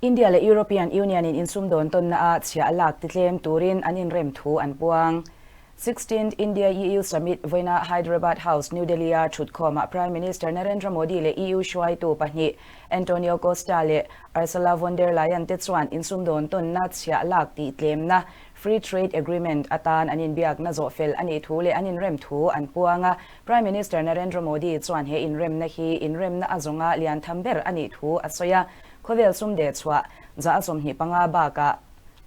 India leh European Union in insumdawn tawnna ah chhiah lak titlem turin an inrem thu an puang. Sixteenth India-EU Summit vawiina Hyderabad House, New Delhi-a thutkhawmah Prime Minister Narendra Modi leh EU hruaitu pahnih Antonio Costa leh Ursula von der Leyen te chuan insumdawn tawnna chhiah lak tihtlemna Free Trade Agreement atan an inbiakna zawhfel a nih thu leh an inrem thu an puang a. Prime Minister Narendra Modi chuan he inremna hi inremna a zawnga lian tham ber a nih thu a sawi a. Khawvel sum deh chhuah 25% bakah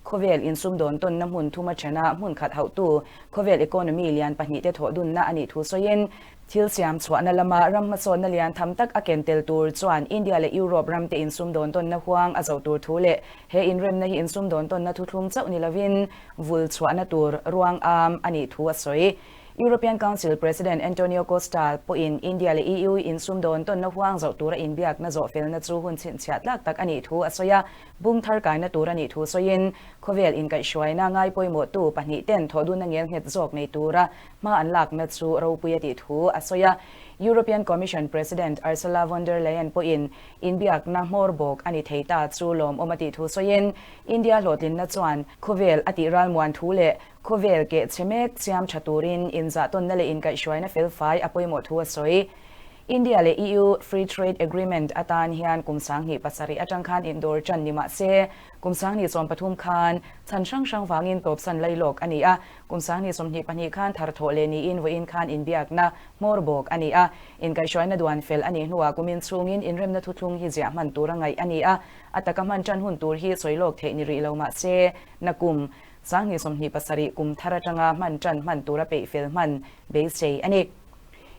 khawvel insumdawn tawnna hmun thuma thena hmun khat hauhtu khawvel economy lian pahnihte thawh dunna a nih thu sawiin, thil siam chhuahna lama ram hmasawnna lian tham tak a ken tel tur chuan India leh Europe ramte insumdawn tawnna huang a zoh tur thu leh he inremna hi insumdawn tawnna thuthlung chauh ni lovin vul chhuahna tur ruang am a nih thu a sawi. European Council President Antonio Costa pawhin India leh EU insumdawn tawnna huang zoh tura inbiakna zawhfelna chu hun chhinchhiah tlak tak a nih thu a sawi a, bung thar kaina tur a nih thu sawiin khawvel inkaihhruaina ngai pawimawhtu pahnihten thawhdunna ngel nghet zawk nei tura hma an lakna chu ropui a tih thu a sawi a. European Commission President Ursula von der Leyen pawhin inbiakna hmawr bawk a ni thei ta chu lawmawm a tih thu sawiin India hlawhtlinna chuan khawvel a tih ralmuan thu leh Khawvel keh chhe mek siam tha turin inzahtawnna leh inkaihhruaina felfai a pawimawh thu a sawi. India leh EU Free Trade Agreement atan hian kum 2007 atang khan indawr tan ni mah se, kum 2013 khan chhan hrang hrang vangin tawpsan lailawk a ni a, kum 2022 khan thar thawh leh niin vawiin khan inbiakna hmawr bawk a ni a. Inkaihhruaina duan fel a nih hnuah kumin chhungin inremna thuthlung hi ziah hman tura ngaih a ni a, a taka hman tan hun tur hi sawi lawk theih ni rih lo mah se, nakum 2027 kum thar atanga hman tan hman tura peih fel hman beisei a ni.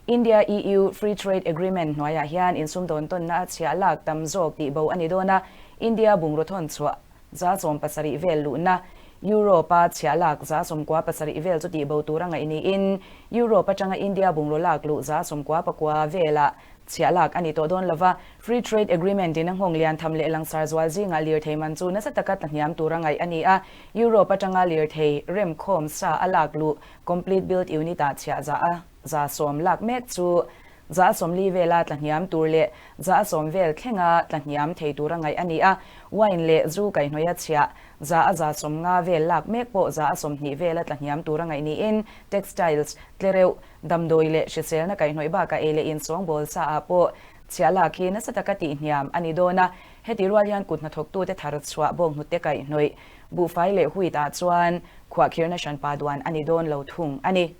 India-EU Free Trade Agreement hnuaiah hian insumdawn tawnna a chhiah lak tam zawk tih bo a ni dawn a, India bungraw thawn chhuah 70% vel luhna, Europe-a chhiah lak 97% vel chu tih bo tura ngaih niin, Europe atanga India bungraw lak luh 99% velah Chhiah lak a ni tawh dawn lova, Free Trade Agreement in a nghawng lian tham leh langsar zual zingah lirthei man chu nasa taka tlahniam tura ngaih a ni a, Europe atanga lirthei remkhawm sa a lak luh Complete Build Unit ah chhiah za a 10% lak mek chu 40% vela tlahniam tur leh 10% vel thlenga tlahniam thei tura ngaih a ni a, wine leh zu kaihhnawih a chhiah za a 50% vel lak mek pawh 20% vela tlahniam tura ngaih niin textiles tlereuh Damdawi leh hriselna kaihhnawih bakah ei leh insawngbawl sa ah pawh chhiah lak hi nasa taka tihhniam a ni dawn a, heti rual hian kut hnathawktute thar chhuah bawnghnute kaihhnawih buhfai leh wheat ah chuan khuahkhirna hranpa duan a ni dawn lo thung a ni.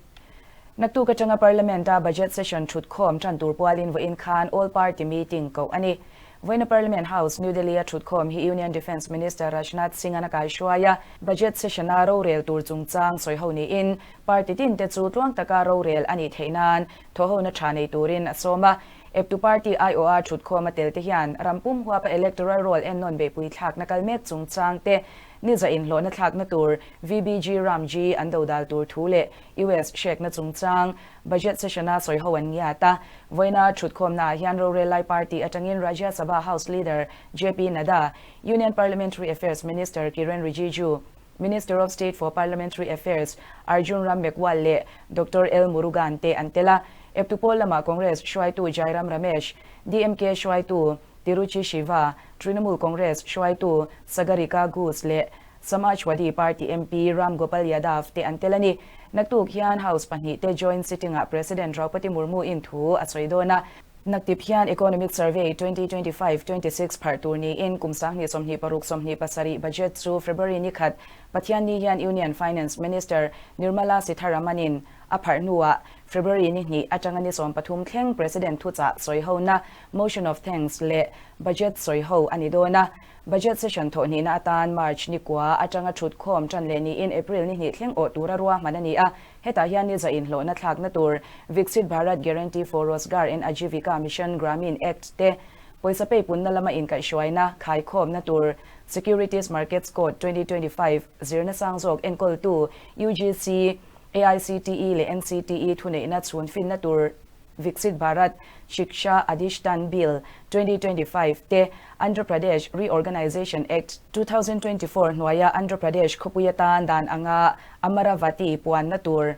Naktuk atanga Parliament a Budget Session thutkhawm tan tur pualin vawiin khan All Party Meeting koh a ni. Vawiina Parliament House, New Delhi a thutkhawm hi Union Defence Minister Rajnath Singh-an a kaihruai a, Budget Session-a rorel tur chungchang sawiho niin Party tin te chu tluang taka rorel a nih theih nan thawhhona tha nei turin a sawm a. Eptu party aiawha thutkhawm a tel te hian ram pum huapa electoral roll ennawn beihpui thlakna kal mek chungchang te, niza inhlawhna thlakna tur VBG Ramji an dodal tur thu leh US hrekna chungchang budget session-a sawiho an ngiat a. Vawiina thutkhawmnaah hian rorel lai party atangin Rajya Sabha House Leader JP Nadda, Union Parliamentary Affairs Minister Kiren Rijiju, Minister of State for Parliamentary Affairs Arjun Ram Meghwal leh Doctor L Murugan te an tel a. Eptu pawl lamah Congress hruaitu Jairam Ramesh, DMK hruaitu Tiruchi Shiva, Trinamool Congress hruaitu Sagarika Ghose leh Samajwadi Party MP Ram Gopal Yadav te an tel a ni. Naktuk hian House pahnih te joint sitting-ah President Draupadi Murmu in thu a sawi dawn a. Naktip hian Economic Survey 2025, 26 pharh tur niin kum 2026, 27 budget chu February ni khat Pathianni hian Union Finance Minister Nirmala Sitharaman-in a pharh hnuah February ni hnih atanga ni 13 thleng President thuchah sawihona Motion of Thanks leh Budget sawiho a ni dawn a. Budget session thawhhnihna atan March ni kua atanga thutkhawm tan leh niin April ni hnih thleng awh tura ruahman a ni a. Hetah hian ni za inhlawhna thlakna tur Viksit Bharat Guarantee for Rozgar and Ajeevika Mission Gramin Act te, pawisa peipunna lama inkaihhruaina khaikhawmna tur Securities Markets Code 2025 zirna sang zawk enkawltu UGC, AICTE leh NCTE thuneihna chhunfinna tur Viksit Bharat Shiksha Adhishthan Bill 2025 te, Andhra Pradesh Reorganisation Act, 2024 hnuaia Andhra Pradesh khawpui atan dan anga Amaravati puanna tur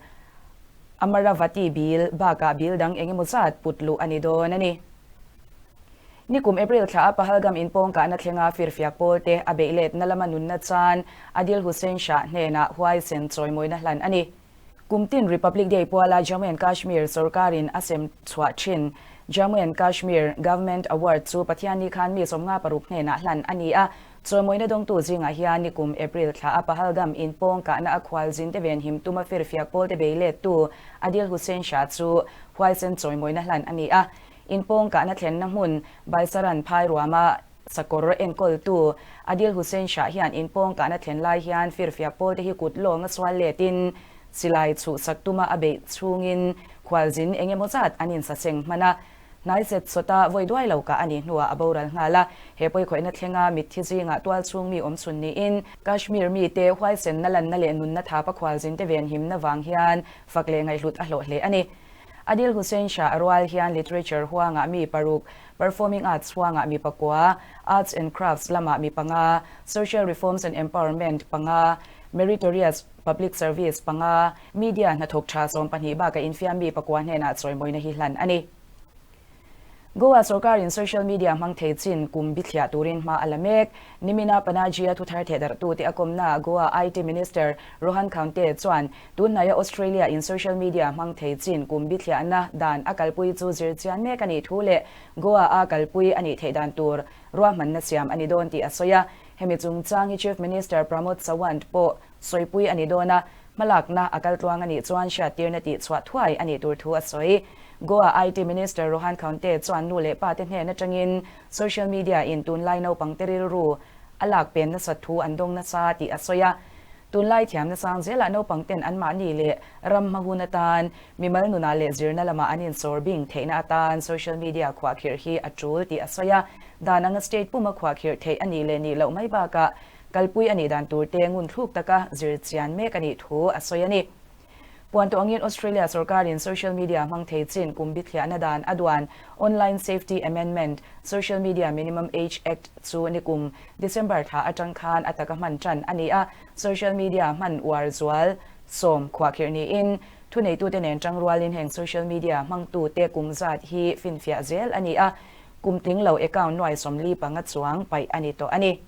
Amaravati Bill bakah bill dang engemaw zat put luh a ni dawn a ni. Nikum April thla a Pahalgam inpawng kahna thlenga firfiak pawlte a beih letna lama nunna chan Adil Hussain Shah hnenah huaisen chawimawina hlan a ni. Kum tin Republic Day puala Jammu and Kashmir sorkarin a sem chhuah thin Jammu and Kashmir Government Award chu Pathianni khan mi 56 hnenah hlan a ni a. Chawimawina dawngtu zingah hian nikum April thla a Pahalgam inpawng kahna a khualzin te venhim tuma firfiak pawlte bei lettu Adil Hussain Shah chu huaisen chawimawina hlan a ni a. Inpawng kahna thlenna hmun Baisaran phai ruama sakawr enkawltu Adil Hussain Shah hian inpawng kahna thlen lai hian firfiak pawlte hi kut lawnga sual letin silai chhuhsak tuma a beih chhungin khualzin eng emaw zat an insaseng hman a. Hnai zet sawta vawi duai lo kah a nih hnuah a boral nghal a. He pawikhawihna thlenga mitthi zingah tual chhung mi awm chhun niin Kashmir mite huaisenna lanna leh nunna thapa khualzinte venhimna vang hian fak leh ngaihhlut a hlawh hle a ni. Adil Hussain Shah rual hian Literature huangah mi paruk, Performing Arts huangah mi pakua, Arts and Crafts lamah mi panga, Social Reforms and Empowerment panga, Meritorious Public Service panga, Media hnathawk tha 12 bakah infiam mi pakua hnenah chawimawina hi hlan a ni. Goa sorkarin social media hmang thei chin kum bithliah turin hma a la mek. Nimina Panaji-a thuthar thehdarhtute a kawmna Goa IT Minister Rohan Khaunte chuan tunhnaia Australia-in social media hmang thei chin kum bithliahna dan a kalpui chu zir chian mek a nih thu leh Goa-a kalpui a nih theih dan tur ruahmanna siam a ni dawn tih a sawi a. Hemi chungchang hi Chief Minister Pramod Sawant pawh sawipui a ni dawn a, hmalakna a kal tluang a nih chuan hriattirna tih chhuah thuai a nih tur thu a sawi. Goa IT Minister Rohan Khaunte chuan nu leh pa te hnen atangin social media in tunlai naupangte rilru a lak pen nasat thu an dawng nasa tih a sawi a. Tunlai thiamna sang zelah naupangten anmahni leh ram hma hun atan, mimal nunah leh zirna lamah an insawr bing theihna atan social media khuahkhirh hi a tul tih a sawi a. Dan anga state puma khuahkhirh theih a nih leh nih loh mai bakah kalpui a nih dan tur te ngun thluk taka zir chian mek a nih thu a sawi a ni. Puan tawh angin Australia sorkarin social media hmang thei chin kum bithliahna dan a duan Online Safety Amendment, Social Media Minimum Age Act chu nikum December thla atang khan a taka hman tan a ni a, social media hman uar zual sawm khuahkhirh niin thuneitute nen tangrualin heng social media hmangtute kum zat hi finfiah zel a ni a, kum tling lo account nuai 45 chuang paih a ni tawh a ni.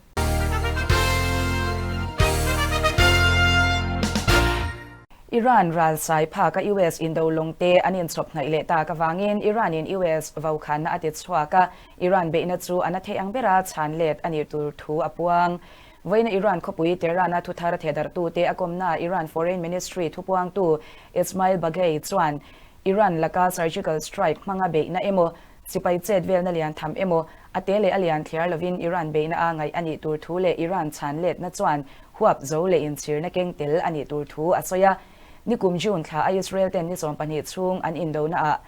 Iran ral sai phak a US indo lawng te an inchhawp hnaih leh tak avangin Iran in US vokhanna a ti chhuak a, Iran beihna chu a na thei ang bera chhan let a nih tur thu a puang. Vawiina Iran khawpui Tehran a thuthar thehdarhtute a kawmna Iran Foreign Ministry thupuangtu Esmail Baghaei chuan Iran laka surgical strike hmanga beihna emaw Sipai chet velna lian tham emaw, a te leh a lian thliar lovin Iran beihna a ngaih a nih tur thu leh Iran chhan letna chuan huap zo leh inchhirna keng tel a nih tur thu a sawi a. Nikum June thla a Israel ten ni 12 chhung an indona ah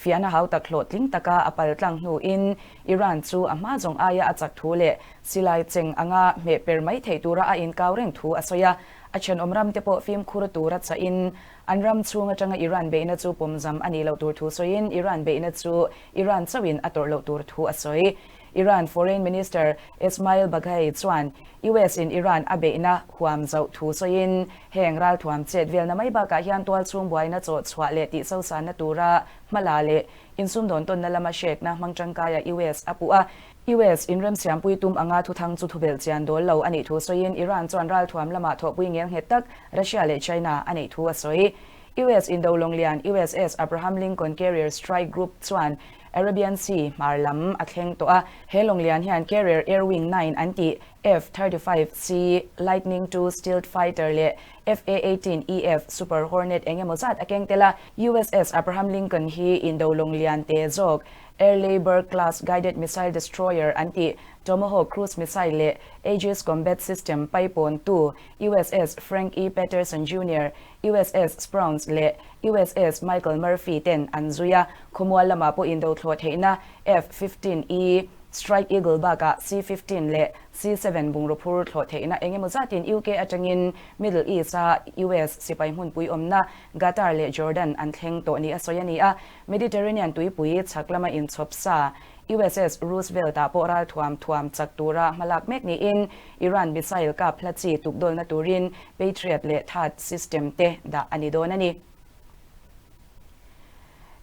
fiahna hau tak hlawhtling taka a pal tlang hnuin Iran chu a hma zawng aia a chak thu leh silai cheng anga hmeh per mai theih tura a inkau reng thu a sawi a. A thenawm ram te pawh fimkhur tura chahin An ram chhung atanga Iran beihna chu pawmzam a nih loh tur thu sawiin Iran beihna chu Iran chauhin a tawrh loh tur thu a sawi. Iran Foreign Minister Esmail Baghaei chuan US in Iran a beihna huam zauh thu sawiin heng ralthuam chet velna mai bakah hian tual chhung buaina chawh chhuah leh tih sosanna tura hmala leh insumdawn tawnna lama hrekna hmang tangkaia US a puh a. US inremsiampui tum anga thuthang chu thubelh chian dawl lo a nih thu sawiin Iran chuan ralthuam lamah thawhpui ngel nghet tak Russia leh China a neih thu a sawi. US indo lawnglian USS Abraham Lincoln Carrier Strike Group chuan Arabian Sea hmar lam a thleng tawh a. He lawnglian hian Carrier Air Wing 9 an tih F-35C Lightning II Stealth Fighter leh F/A-18EF Super Hornet eng emaw zat a keng tel a. USS Abraham Lincoln hi indo lawnglian te zawk Arleigh Burke class guided missile destroyer an tih Tomahawk cruise missile leh Aegis combat system paipawntu USS Frank E. Patterson Junior, USS Spruance leh USS Michael Murphy ten an zui a, khawmual lamah pawh indo thlawh theihna F-15E Strike Eagle bakah C-15 leh C-7 bungraw phur thlawh theihna eng emaw zatin UK atangin Middle East-a US sipai hmunpui awmna Qatar leh Jordan an thleng tawh ni a sawi a ni a. Mediterranean tuipui chhak lama inchhawp sa USS Roosevelt-ah pawh ralthuam thuam chak tura hmalak mek niin Iran missile kap hla chi tukdawlna turin Patriot leh THAAD system te dah a ni dawn a ni.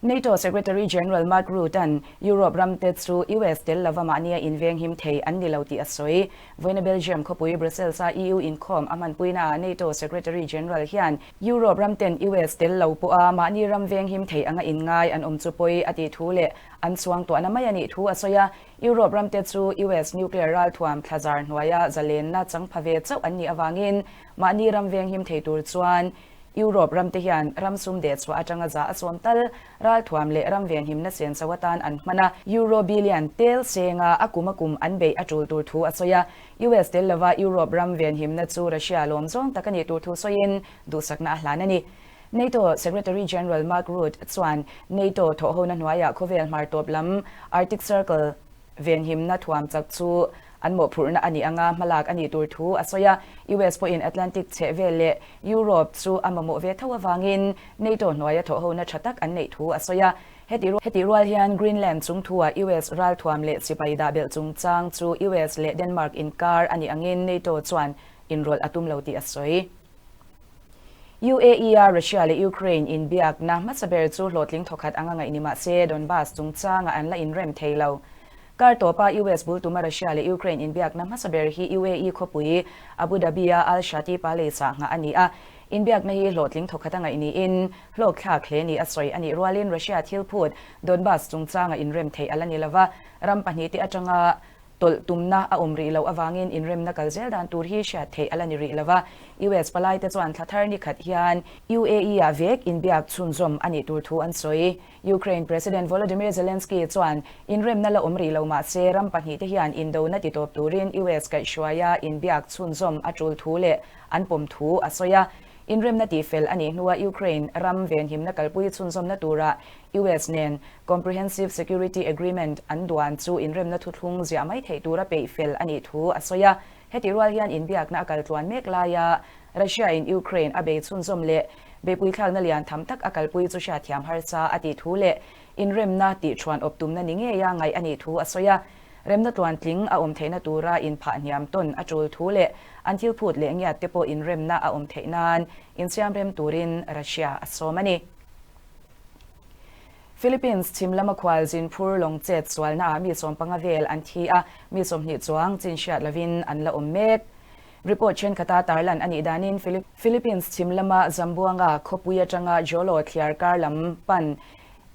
NATO Secretary General Mark Rutte-a'n Europe ramte chu US tel lova mahnia invenghim thei an ni lo tih a sawi. Vawiina Belgium khawpui Brussels-a EU inkhawm a hmanpuinaah NATO Secretary General hian Europe ramten US tel lo pawha mahni ram venghim thei anga inngai an awm chu pawi a tih thu leh an chuangtuahna mai a nih thu a sawi a. Europe ramte chu US nuclear ralthuam thlazar hnuaia zalenna changpha ve chauh an nih avangin mahni ram venghim thei tur chuan Europe ramte hian ram sum deh chhuah atanga za a sawm tal ralthuam leh ram venhimna senso atan an hman a, Euro billion tel senga a kum a kum an beih a tul tur thu a sawi a. US tel lova Europe ram venhimna chu Russia lawm zawng tak a nih tur thu sawiin duhsakna a hlan a ni. NATO Secretary General Mark Rutte chuan NATO thawhhona hnuaiah khawvel hmar tawp lam Arctic Circle venhimna thuam chak chu an mawhphurhna a nih anga hmalak a nih tur thu a sawi a. US pawhin Atlantic chheh vel leh Europe chu a mamawh ve tho avangin NATO hnuaia thawhhona tha tak an neih thu a sawi a. Heti rual hian Greenland chung thua US ralthuam leh sipai dah belh chungchang chu US leh Denmark inkar a nih angin NATO chuan inrawlh a tum lo tih a sawi. UAE-a Russia leh Ukraine inbiakna hmasa ber chu hlawhtling thawkhat anga ngaih ni mah se, Donbas chungchangah an la inrem thei lo. Kar tawpa US bul tuma Russia leh Ukraine inbiakna hmasa ber hi UAE khawpui Abu Dhabi-a Al Shati Palace-ah nghah a ni a. Inbiakna hi hlawhtling thawkhat a ngaih niin hlawkthlak hle ni a sawi a nih rualin Russia thil phut Donbas chungchanga inrem theih a la ni lova, ram pahnihte atanga Tawlh tumna a awm rih loh avangin inremna kal zel dan tur hi hriat theih a la ni rih lo va. US palaite chuan thla thar ni khat hian UAE-ah vek inbiak chhunzawm a nih tur thu an sawi. Ukraine President Volodymyr Zelensky chuan inremna la awm rih lo mah se ram pahnihte hian indona titawp turin US kaihhruaia inbiak chhunzawm a tul thu leh an pawm thu a sawi a. Inremna tihfel a nih hnua Ukraine ram venhimna kalpui chhunzawmna turah US nen Comprehensive Security Agreement an duan chu inremna thuthlung ziah mai theih tura peih fel a nih thu a sawi a. Hetih rual hian inbiakna a kal tluan mek laia Russia-in Ukraine a bei chhunzawm leh beipuithlakna lian tham tak a kalpui chu hriatthiam harsa a tih thu leh inremna tihṭhuan awp tumna ni ngeia ngaih a nih thu a sawi a. Remna tluantling a awm theihna tura inphah hniam tawn a tul thu leh an thil phut leh ngiat te pawh inremna a awm theih nan insiamrem turin Russia a sawm a ni. Philippines chhim lama khual zin phur lawng chet sualnaah mi 15 vel an thi a, mi 20 chuang chin hriat lovin an la awm mek. Report thenkhat-a tarlan a nih danin Philippines chhim lama Zamboanga khawpui atanga Jolo thliar kar lam pan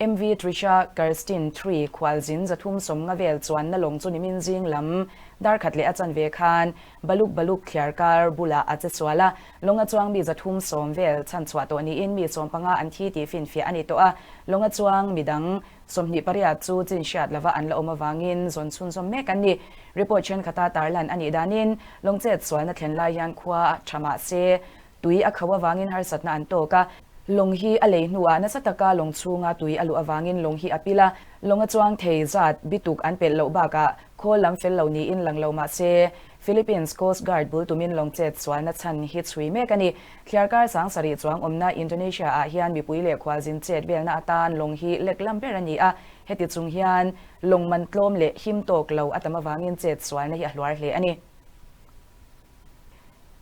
MV Trisha Kerstin ii khual zin 350 vel chuanna lawng chu nimin zing lam dar khat leh a chanve khan Baluk Baluk thliar kar bulah a che sual a, Lawnga chuang mi 310 vel chhan chhuah tawh niin mi 15 an thi tih finfiah a ni tawh a, lawnga chuang mi dang 28 chu chin hriat lova an la awm avangin zawn chhunzawm mek an ni. Report thenkhat-a tarlan a nih danin lawng chet sualna thlen lai hian khua tha mah se tui a kho avangin harsatna an tawk a, lawng hi a lei hnuah nasa taka lawng chhunga tui a luh avangin lawng hi a pil a, lawnga chuang thei zat bituk an pelh loh bakah khawl lam fel lo niin lang lo mah se Philippines Coast Guard bul tumin lawng chet sualna chhan hi chhui mek a ni. Thliarkar 7000 chuang awmna Indonesia-ah hian mipui leh khualzin chet velna atan lawng hi lek lam ber a ni a, heti chung hian lawng man tlawm leh him tawk lo a tam avangin chet sualna hi a hluar hle a ni.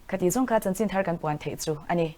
Khati zawng kha chanchin thar kan puan theih chu a ni.